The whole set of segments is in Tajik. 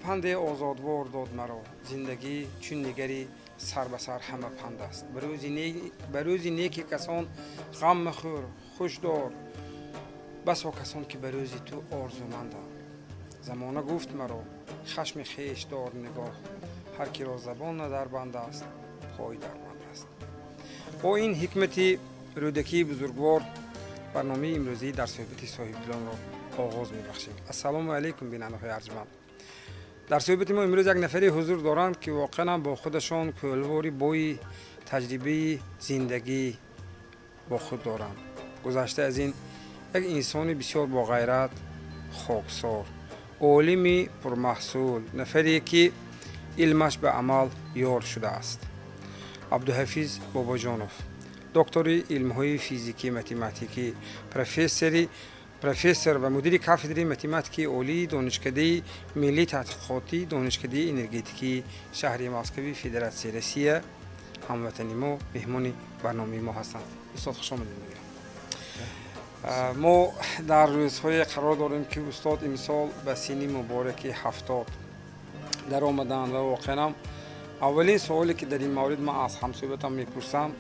Панде озодвор дод маро зиндагӣ, чун нигари сар ба сар ҳама панд аст. Ба рӯзи неки касон ғам махӯр, хуш дор, басо касон ки ба рӯзи ту орзуманданд. Замона гуфт маро хашми хеш дор нигоҳ, ҳар киро забон на дар банд аст, пой дар банд аст. Бо ин ҳикмати Рӯдакии бузургвор барномаи имрӯзии дар суҳбати соҳибдилонро оғоз мебахшем. Ассалому алайкум, бинандаҳои арҷманд. Дар суҳбати мо имрӯз як нафаре ҳузур доранд, ки воқеан бо худашон кӯлвори бои таҷрибаи зиндагӣ бо худ доранд. Гузашта аз ин, як инсони бисёр боғайрат, хоксор, олими пурмаҳсул, нафаре ки илмаш ба амал ёр шудааст. Абдуҳафиз Бобоҷонов, доктори илмҳои физикӣ математикӣ, профессор ва мудири кафедраи математикаи олии Донишкадаи миллии таҳқиқотии Донишкадаи энергетикии шаҳри Москваи Федератсияи Россия, ҳамватани мо, меҳмони барномаи мо ҳастанд. Устод, хуш омадед. Мегӯям, мо дар рӯзҳое қарор дорем, ки устод имсол ба синни мубораки 70 даромаданд ва воқеан аввалин суоле, ки дар ин маврид ман аз ҳамсӯҳбатам мепурсам,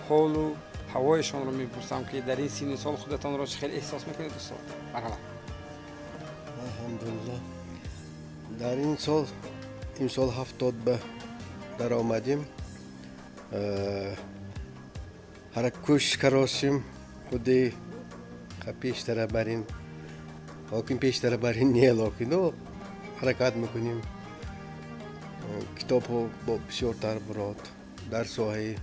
ҳолу ҳавояшонро мепурсам, ки дар ин синни сол худатонро чӣ хел эҳсос мекунед, устод? Марҳамат. Алҳамдулилло, дар ин сол, имсол 70 ба даромадем. Ҳара кӯшиш каросим худи пештара барин, локин пештара барин не, локин ҳаракат мекунем. Китобҳо бисёртар бурод дар соҳаи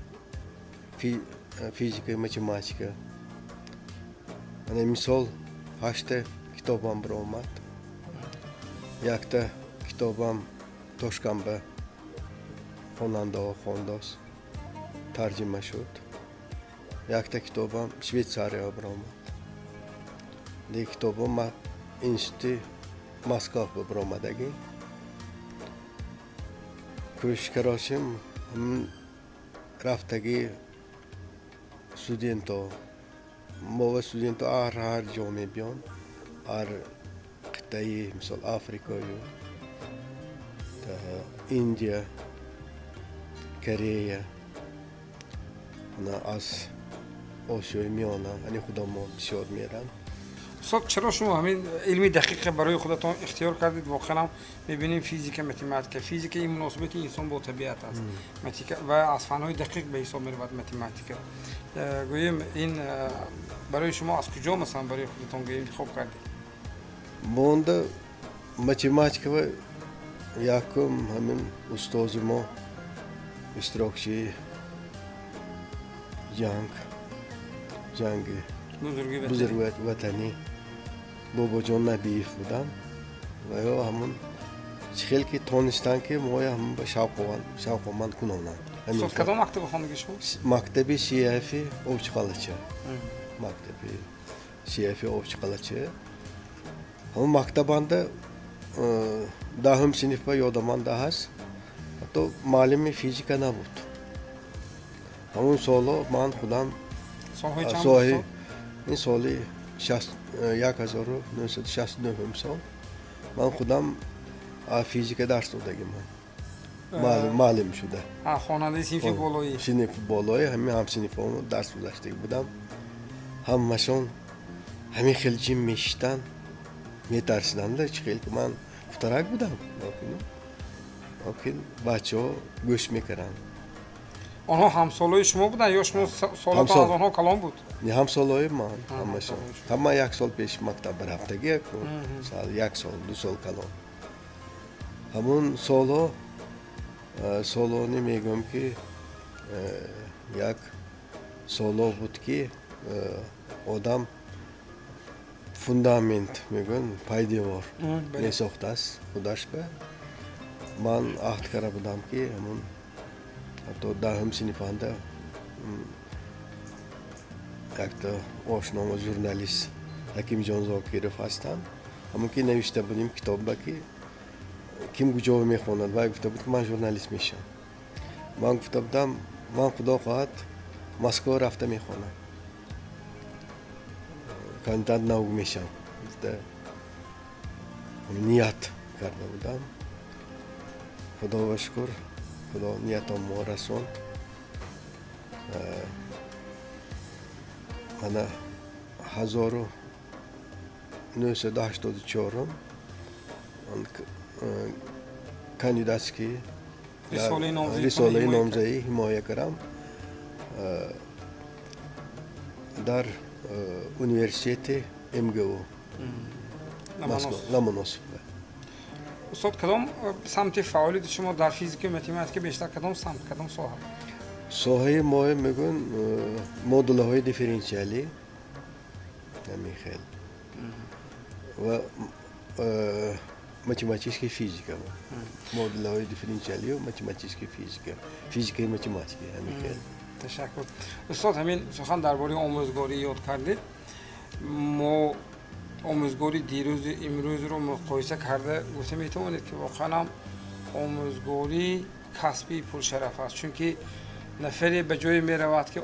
физика, математика. Ана мисол, ҳашта китобам биромад, якта китобам Тошканба хонандаҳо хондост, тарҷима шуд, якта китобам Швейтсария биромад, дигар китобам институти Москва биромадагӣ. Кӯшиш каросим, рафтагӣ студенто мо ва студенто ҳар ҷо мебиён, ҳар қитъаи, мисол, Африкаю Индия, Корея, аз Осиёи Миёна, ани худамо бисёр меранд. Устод, чаро шумо ҳамин илми дақиқе барои худатон ихтиёр кардед? Воқеан мебинем, физика, математика. Физика ин муносибати инсон бо табиат аст ва аз фанҳои дақиқ ба ҳисоб меравад математика. Гӯем, ин барои шумо аз куҷо, масалан, барои худатон, гӯем, интихоб кардед? Монда математика ва якум ҳамин устози мо, иштирокчии ҷанги Бузурги Ватанӣ Бобоҷон Набиев буданд ва ё ҳамун чӣ хел ки тонистанд, ки моя ҳамун ба шавқоманд кунонанд. Кадом мактаба хондаги шумо? Мактаби сияфи Обчиқалача, мактаби сияфи Обчиқалача. Ҳамун мактабанда 10-ум синифба ёдаманда ҳаст, ҳатто муаллими физика набуд. Ҳамун соло ман худам соҳи ин соли 1969-ум сол ман худам физика дарс додагиман, муаллим шуда. Хонандаи синфи болоӣ. Синфи болоӣ, ҳамин ҳамсинифҳомо дарс гузаштагӣ будам. Ҳамашон ҳамин хел ҷим мешиштанд, метарсиданда, чӣ хел ки ман хутарак будам, локин бачаҳо гӯш мекарданд. Онҳо ҳамсолои шумо буданд ё шумо солатон аз онҳо калон буд? Не, ҳамсолои ман ҳамашон. Ҳама як сол пеш мактаб рафтагӣ, як сол, 2 сол калон. Ҳамун солҳо, солоне мегӯям, ки як соло буд, ки одам фундамент мегӯянд, пайдевор месохтааст худаш. Ба ман аҳд карда будам, ки ҳамун ҳатто 10-ум синифанда якта ошномо, журналист Ҳакимҷон Зокиров ҳастанд, ҳамон ки навишта будем китобба, ки ким куҷо мехонад. Вай гуфта буд, ки ман журналист мешавам. Ман гуфта будам, ман, худо хоҳад, Москва рафта мехонам, кандидат наук мешавам гуфта ният карда будам. Худо ба шукр, Худо ниятам мо расонд. Мана 1984 кандидатский рисолаи номзадӣ ҳимоя кардам дар университети МГУ Ломоносов. Устод, кадом самти фаъолияти шумо дар физикаю математика бештар кадом самт, кадом соҳа? Соҳаи мо мегӯн модулҳои дифференсиалӣ ҳамин хел ва математическая физика, модулҳои дифференсиалӣ ва математическая физика, физикаи математика ҳамин хел. Ташаккур. Устод, ҳамин сухан дар бораи омӯзгорӣ ёд кардед. Мо омӯзгори дирӯзу имрӯзро муқоиса карда гуфта метавонед, ки воқеан ҳам омӯзгорӣ касби пуршараф аст, чунки нафаре ба ҷое меравад, ки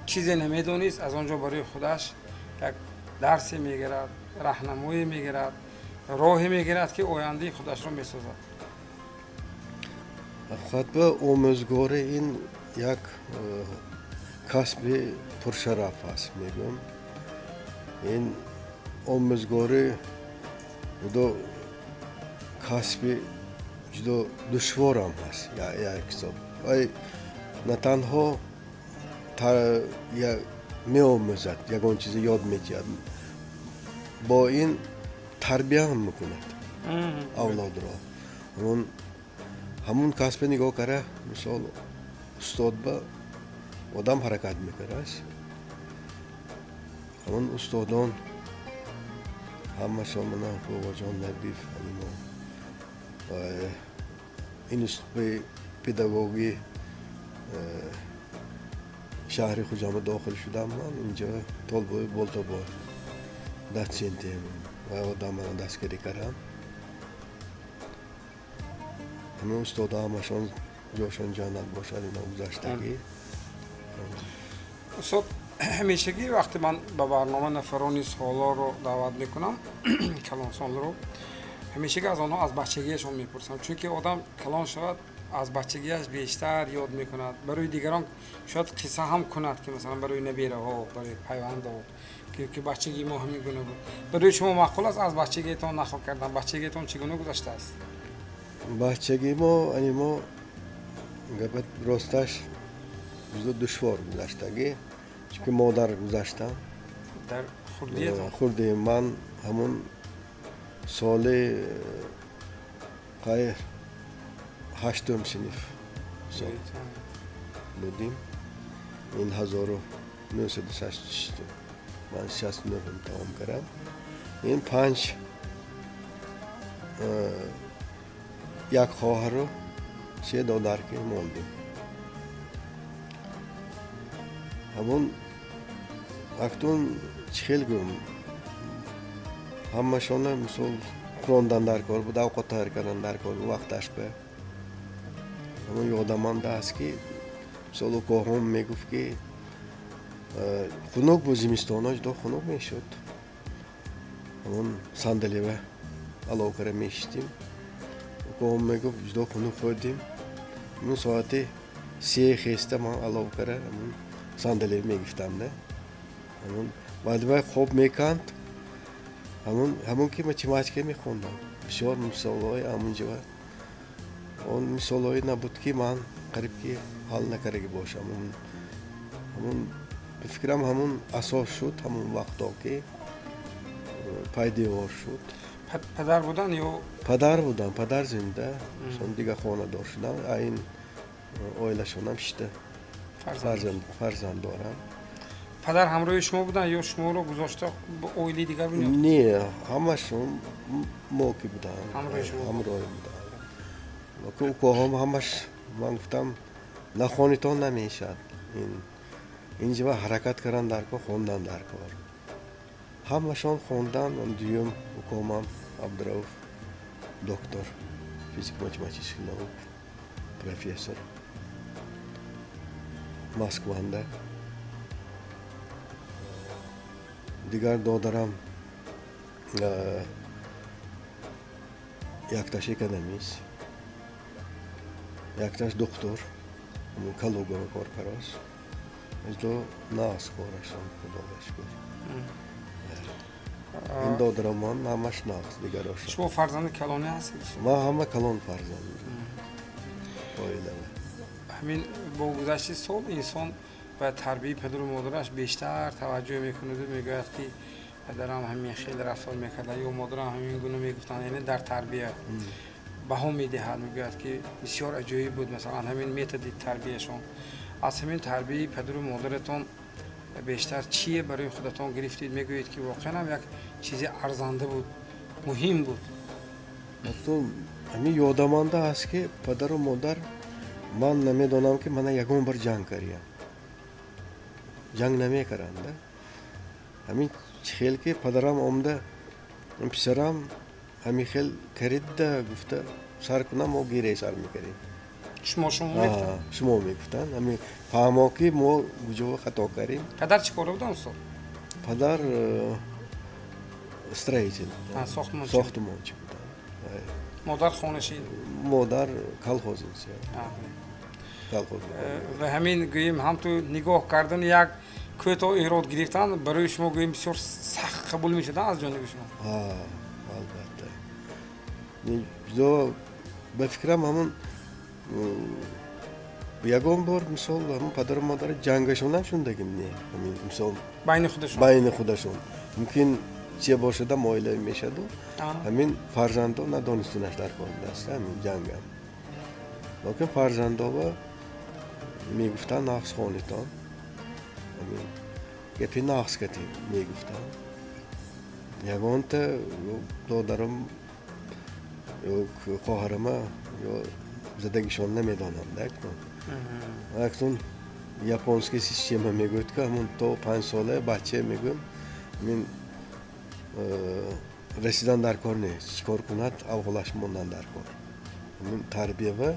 чизе намедонист, аз он ҷо барои худаш як дарсе мегирад, раҳнамоӣ мегирад, роҳе мегирад, ки ояндаи худашро месозад. Ҳақиқат ба омӯзгорӣ ин як касби пуршараф аст, мегӯям. Ин омӯзгорӣ ҷудо касби ҷудо душворам ҳаст, як ҳисоб. Ай на танҳо меомӯзад, ягон чизе ёд медиҳад, бо ин тарбия ҳам мекунад авлодро. Ҳамун касбе нигоҳ кара, мисол устод ба одам ҳаракат мекард. Ҳамун устодон ҳамашон мана Бобоҷон Набиев, институти педагогӣ шаҳри Хуҷанд дохил шудам ман, инҷо Толбои Болтобой дотсентем ва одам мана дастгирӣ кардам. Ҳамин устодо ҳамашон ҷошон ҷаннат бошад, ино гузаштагӣ. Устод, ҳамешагӣ вақте ман ба барнома нафарони солоро даъват мекунам, калонсолро, ҳамешагӣ аз онҳо аз бачагиашон мепурсам, чунки одам калон шавад аз бачагиаш бештар ёд мекунад, барои дигарон шояд қисса ҳам кунад, ки масалан барои набераҳо, барои пайвандҳо, ки бачагии мо ҳамин гуна буд. Барои шумо маъқул аст аз бачагиатон нақл кардан? Бачагиатон чӣ гуна гузаштааст? Бачагии мо ани мо гапат росташ ҷудо душвор гузаштагӣ, чунки модар гузаштам. Дар хурдиятон? Хурдӣ ман ҳамун соли қай 8 синф будим. Ин 1966 ман 69 тамом кардам. Ин 5 як хоҳару 3 додар ки мондем. Ҳамун актун чӣ хел гӯям, ҳамашона мисол хӯрондан дар кор буд, авқот тайёр кардан дар кор буд вақташ ба. Ҳамун ёдаманда аст, ки мисол укоҳом мегуфт, ки хунук буд, зимистонҳо ҷудо хунук мешуд. Ҳамун сандалива алов кара мешистим. Укоҳом мегуфт, ҷудо хунук хӯрдем. Ҳамун соати 3 хеста ман алов кара ҳамун сандалива мегирифтам. Ҳамун баъди вай хоб меканд. Ҳамун ки математика мехондам. Бисёр мисолҳои ҳамун ҷо он мисолҳое набуд, ки ман қариб ки ҳал накардаги бошам. Ҳамун ба фикрам ҳамун асос шуд, ҳамун вақто ки пайдевор шуд. Падар будан ё? Падар будам, падар зинда, сон дигар хонадор шудам. Ин оилашонам шишта фарзанд дорам. Падар ҳамроҳи шумо буданд ё шуморо гузошта ба оилаи дигар бунёд? Не, ҳамашон мо ки буданд, ҳамроҳи шумо ҳамроҳи буданд. Укоҳом ҳамаш ман гуфтам, нахонитон намешавад. Инҷа ҳаракат кардан дар кор, хондан дар кор. Ҳамашон хондан. Дуюм укомам Абдурауф доктор физико-математических наук, профессор Москванда. Дигар додарам якташ экономист, Якташ доктор, Калуга кор карас. Ҷудо нағз корашон, Худоға шукр. Ин додарамон ҳамаш нағз, дигарошон. Шумо фарзанди калонӣ ҳастед? Ман ҳама калон фарзанд оилава. Ҳамин бо гузашти сол инсон ба тарбияи падару модараш бештар таваҷҷӯҳ мекунаду мегӯяд, ки падарам ҳамин хеле рафтор мекарда ё модарам ҳамин гуна мегуфтанд, яъне дар тарбия баҳо медиҳад, мегӯяд, ки бисёр аҷоиб буд, масалан, ҳамин методи тарбияшон. Аз ҳамин тарбияи падару модаратон бештар чие барои худатон гирифтед, мегӯед, ки воқеан ҳам як чизи арзанда буд, муҳим буд? Ҳамин ёдамонда аст, ки падару модар, ман намедонам, ки мана ягон бор ҷанг кардиям, ҷанг намекарданд. Ҳамин хел ки падарам омда, писарам ҳамин хел каридда гуфта сар кунам, мо гирей сар мекардем. Шумо шумо мегуфтанд? Шумо мегуфтанд. Ҳамин фаҳмо, ки мо куҷо хато кардем. Падар чӣ кора буданд, устод? Падар строитель, сохтмончи буданд. Модар хонашин? Модар колхозница. Колхоз. Ва ҳамин гӯем, ҳамту нигоҳ кардани як кӯтоҳ эрод гирифтан барои шумо, гӯем, бисёр сахт қабул мешудан аз ҷониби шумо? Албатта. Ҷудо ба фикрам, ҳамон ягон бор, мисол, ҳамон падару модар ҷангашон нашундагим, не, ҳамин мисол байни худашон, байни худашон мумкин чие бошадам, оилавӣ мешаду, ҳамин фарзандо надонистунаш дар кор будааст ҳамин ҷангам. Лекин фарзандова мегуфтанд, нағз хонитон, ҳамин гапи нағз кати мегуфтанд. Ягонта додарам ё хоҳарама ё задагишон намедонам. Акнун японский система мегӯяд, ки ҳамун то 5 сола бача, мегӯям, ҳамин расидан дар кор нест, чӣ кор кунад, аввалаш мондан дар кор. Ҳамин тарбиява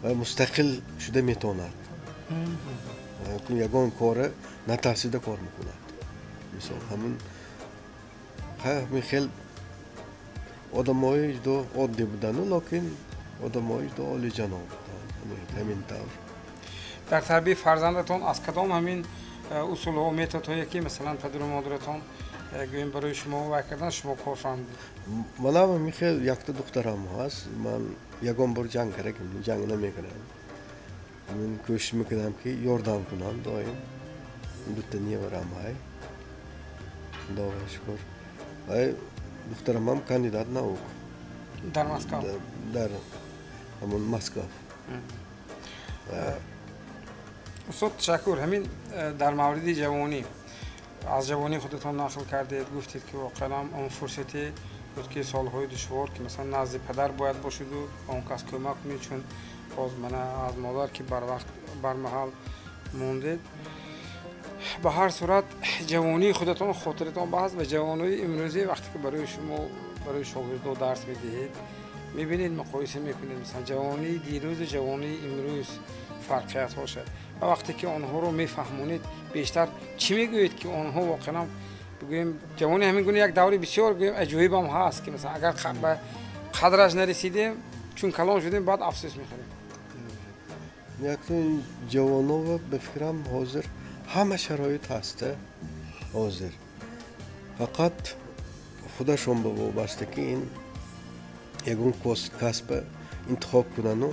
ва мустақил шуда метавонад, ягон кора натарсида кор мекунад. Мисол, ҳамин хел одамои ҷудо оддӣ будану, лекин одамои ҷудо олиҷаноб буданд, ҳамин тавр. Дар тарбияи фарзандатон аз кадом ҳамин усулҳо, методҳое, ки масалан падару модаратон, гӯем, барои шумо вай кардан, шумо кор фаҳмидед? Манам ҳамин хел, якта духтарам ҳаст, ман ягон бор ҷанг кардагим, ҷанг намекунам. Ман кӯшиш мекунам, ки ёрдам кунам доим. Дута неварам ҳай, Худоға шукр. Ай духтарамам кандидат наук. Дар Москва? Дар ҳамон Москва. Устод, ташаккур. Ҳамин дар мавриди ҷавонӣ, аз ҷавонии худатон нақл кардед, гуфтед, ки воқеан он фурсате буд, ки солҳои душвор, ки масалан назди падар бояд бошиду он кас кӯмак кунед, чун боз мана аз модар ки барвақт бармаҳал мондед. Ба ҳар сурат, ҷавонии худатон хотиратон баҳаст ва ҷавонои имрӯзӣ, вақте ки барои шумо, барои шогирдо дарс медиҳед, мебинед, муқоиса мекунед, масалан, ҷавонии дирӯзу ҷавонии имрӯз фарқиятҳоша, ва вақте ки онҳоро мефаҳмонед, бештар чӣ мегӯед, ки онҳо воқеан, бигӯем, ҷавони ҳамин гуна як даври бисёр, гӯем, аҷоибам ҳаст, ки масалан агар ба қадраш нарасидем, чун калон шудем, баъд афсӯс мехӯрем? Якун ҷавонова, ба фикрам, ҳозир ҳама шароит ҳаста ҳозир, фақат худашон ба вобаста, ки ин ягон касба интихоб кунану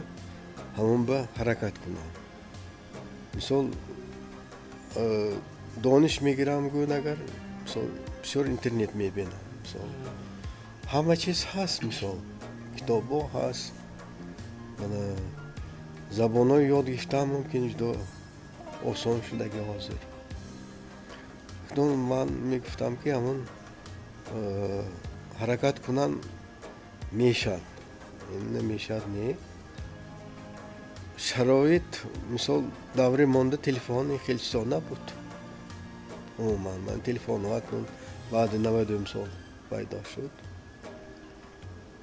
ҳамон ба ҳаракат кунанд. Мисол, дониш мегирам гӯяд агар, мисол, бисёр интернет мебинам, мисол, ҳама чиз ҳаст, мисол, китобҳо ҳаст, мана забонҳои ёд гирифтан мумкин, ҷудо осон шудаги ҳозир. Ман мегуфтам, ки ҳамон ҳаракат кунан мешад, намешад не. Шароит, мисол, даври монда телефон хеле чизо набуд умуман. Ман телефонҳо акнун баъди 90-ум сол пайдо шуд,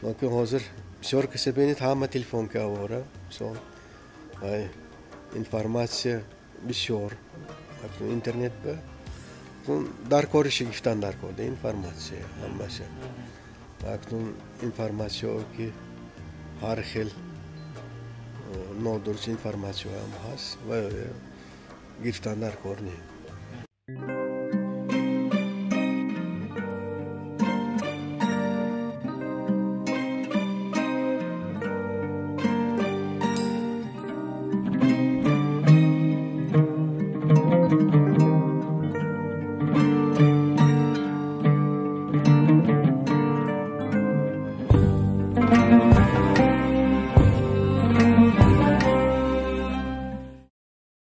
лекин ҳозир бисёр касе бинед, ҳама телефон ки авора, мисол, вай информатсия бисёр интернет ба дар кориша гирифтан дар кор информатсия ҳамаша. Акнун информатсияо ки ҳар хел Нодуруст информатсияам ҳаст ва гирифтан дар кор не.